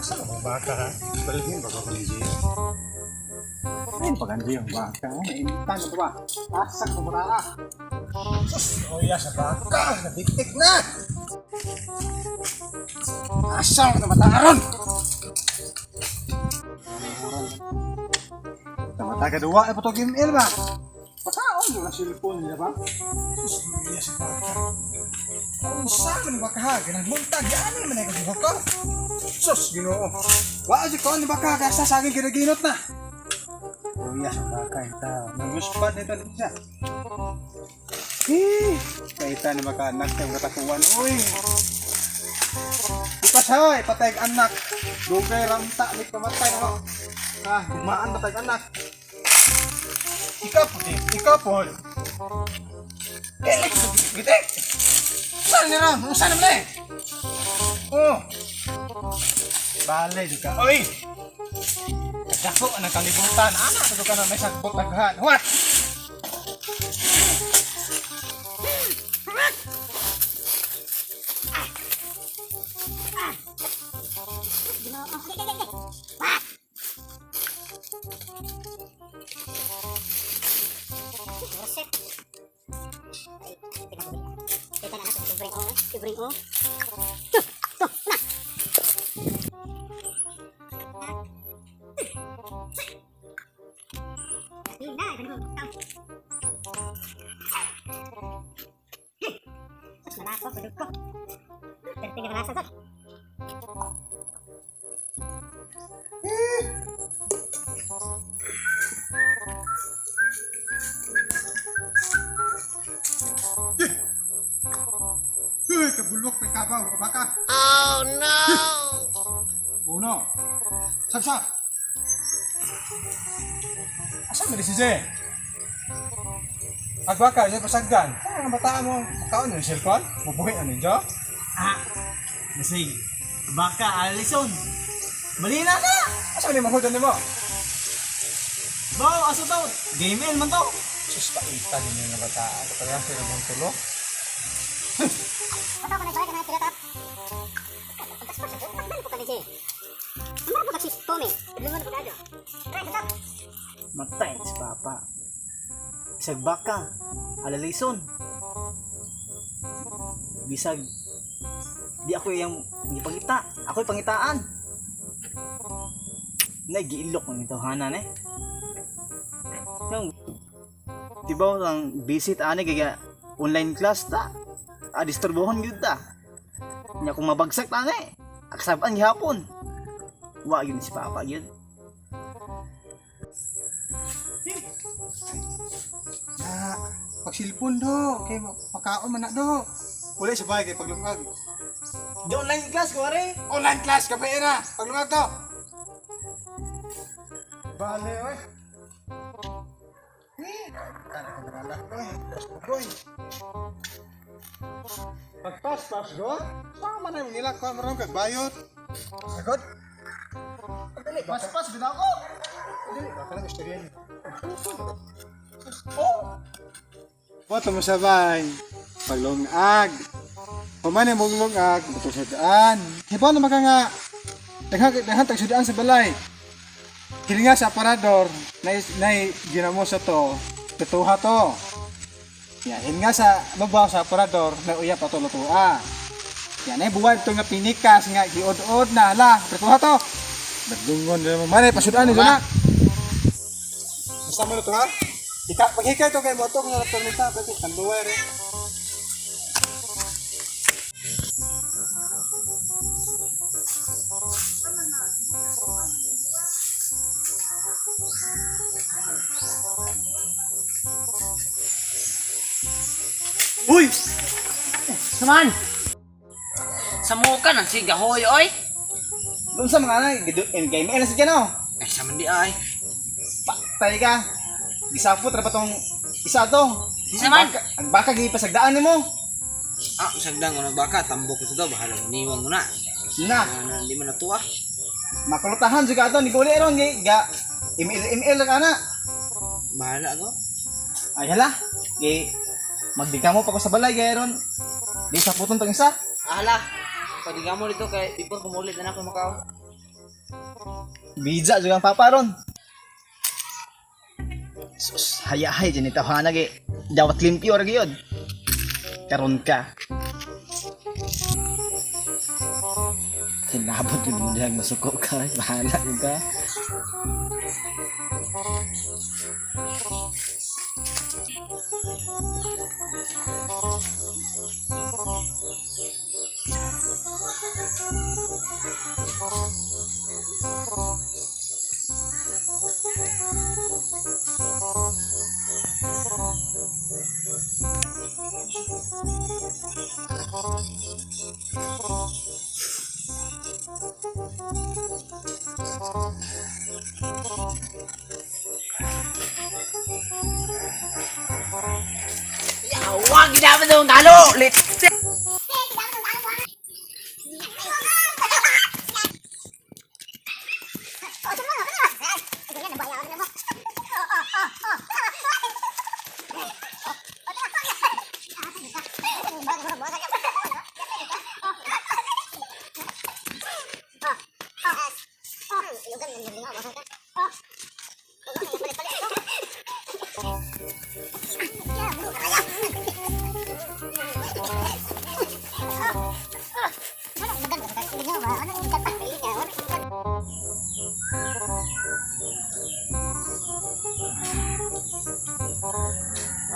Asa akong baka ha? Balhin ba ko ni Gio? Ayun pa ganun yung baka. Nainitan na ba? Asak na ba? Sus! Oya sa baka! Nabiktik na! Asa na mataaron? Tamata ka duwa eh pato game ba? Pakaon mo na cellphone niya ba? Sus, oya sa baka. Ang sa man baka ha? Ginagmuntag yan man ay ka. Sus, Ginoo. Wa si kon baka kaya sa saging ginaginot na. Kuya sa baka ita. Naguspad nito siya. Eh, kaita ni baka anak kay katakuan oy. Ipasahay, patay ang anak. Dugay ramta ni pamatay na. Ah, gumaan patay ang anak. Ikaw po, di. Ikaw po. Eh, gitik. Saan ni ron? Saan naman eh? Oh. Bale, di ka. Oy! Dako ang kalibutan. Ana, sa ka na may sagbot taghan. What? Uy, kabulok may kabaw, baka. Oh no! Uno. Sab-sab. Asa man si Jay? Agbaka, siya pasagdan. Ano ang bata mo? Kaon yung cellphone? Bubuhi ano ninyo? Ah, kasi baka Alison. Mali na na. Asa man yung mahudan nimo? Baw, aso to. Game in man to. Sus, paita ninyo nga bata. Parehas sila mong tulo. Matay si Papa. Bisag baka, alalison. Bisag di ako yung gipangita. Ako'y pangitaan. Nagiilok ko nito hanan eh. Yung di ba lang visit ani kaya online class ta. Ah, disturbohon gyud ta. Nya kung mabagsak ta ani. Aksaban gihapon. Wa yun si Papa gyud. Ah, pag cellphone do. Kay makaon man na do. Uli sa bahay kay paglungag. Di online class ko are. Online class gabi na. Paglungag to. Bale, oy. Eh, kana ka mga anak, oy. Oy. Pagpas-pas go. Sama na yung nila ko maron kag bayot. Sagot. Dali ba? Paspas bitaw ko. Dali ba kana istorya niyo. Oh. Boto mo sabay. Paglungag. Pumani mo lungag, buto sa daan. Hibaw na maka nga daghan daghan tag sudaan sa balay. Kini nga sa aparador, nay nay ginamo sa to, tutuha to. Yan, hin nga sa babaw sa aparador, na uya pa to lutua. Yan, ay buwan to nga pinikas nga giod-od na hala, tutuha to. Badlungon na naman, manay pasudaan ni na. Basta mo to ha? Ika, paghikay to kay mo to kung natormenta, pwede tanduay re. Uy! Saman! Sa muka nang sigahoy oy. Doon sa mga anay, game na sa no. Ay sa man di ay. Patay ka. Gisapot ra pa tong isa to. Isa man. Ang baka gipasagdaan nimo. Ah, sagdang ko nagbaka tambok ko to bahala mo niwang mo na. Na, Na di man natuwa. makulutahan juga ato ni guli ron gi ga ML ML ka na. Bahala ko. Ay hala, gi magdika mo pa ko sa balay gay ron. Di saputon tong isa. Ahala. Padiga mo dito kay before kumulit na ako Macau. Biza jud ang papa ron. Sus, hayahay dyan tawhana kay dawat limpyo ra gyud. Karon ka. Sinabot yun mo diyang masuko ka. Bahala yun ka. Yawa, ginaman daw ang talo! Let's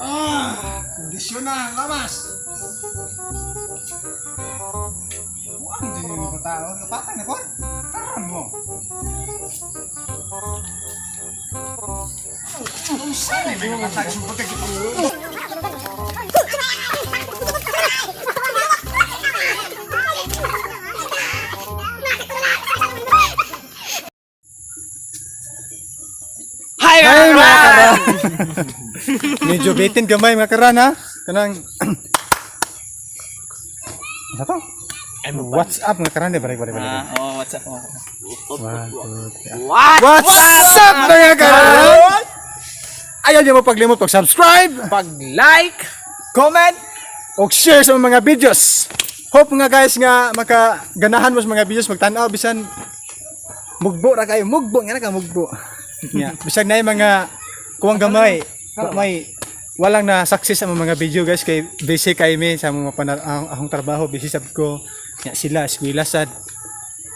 Ah, kondisyon na, lamas. Buang din yung mga tao. Kapatang na po. Taran mo. Ang sana may mga tao sa pagkakita. Hi, Hi, mga karan! Medyo bitin gamay mga karan ha. Kanang Ano to? What's up mga karan? Balik, balik, balik. Ah, oh, what's up? Oh. One, two, three. What? What's up mga karan? Ayaw niyo mo paglimot pag-subscribe, Pag-like, comment, o share sa mga videos. Hope nga guys nga makaganahan mo sa mga videos magtan-aw bisan mugbo ra kayo, mugbo nga na ka mugbo. Yeah. Bisag na yung mga kuwang gamay, wa may walang na success ang mga video guys kay busy kay mi sa mga ang akong trabaho, busy sab ko. Ya sila eskwela sad.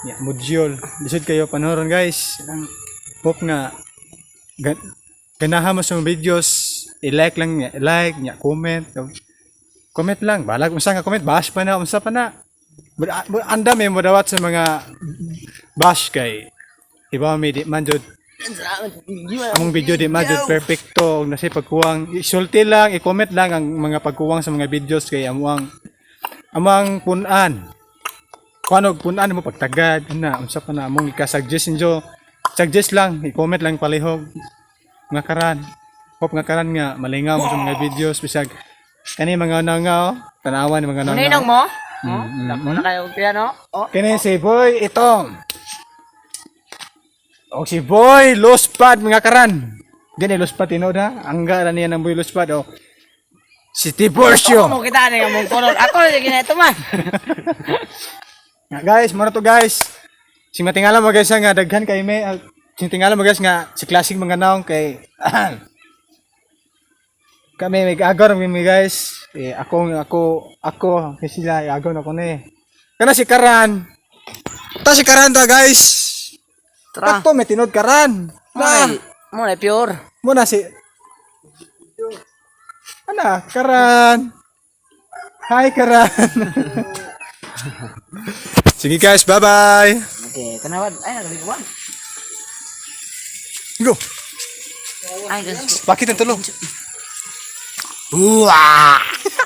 Ya module. Lisod kayo panoron guys. Ang hope nga ganahan mo sa mga videos, i-like lang niya, i-like niya, comment. Comment lang, balag unsa nga comment, bash pa na, unsa pa na. But andam eh mo dawat sa mga bash kay iba may di man jud among video di man jud perfecto og nasi pagkuwang isulti lang, i-comment lang ang mga pagkuwang sa mga videos kay amuang amang punan. Kuan og punan mo pagtagad na unsa pa na among ika-suggest ninyo. Suggest lang, i-comment lang palihog mga karan. Hope nga karan nga malingaw mo sa mga videos bisag kani mga nanga oh, tanawan ni mga nanga. Ninong mo? Oh, dako na kayo piano. Oh. Kini si Boy Itong. O si Boy Luspad mga karan. Gani Luspad tinuod ha. Angga ra niya ng Boy Luspad o. Si Tiburcio. Mo kita ni mong kolor. Ako na gina ito man. Nga guys, muna to guys. Sing matingala mo guys nga daghan kay may sing tingala mo guys nga si classic mga naong kay kami may agor mi guys. Eh, ako ako ako kay sila agaw na ko ni. Kana si Karan. Ta si Karan ta guys. Tara. Kato may tinod Karan. Na. Mo na pure. Muna si Ana, Karan. Hi Karan. Sige guys, bye-bye. Okay, tanawad. Ay nagaliguan. Go. Ay, guys. Bakit ang tulong? Uwa!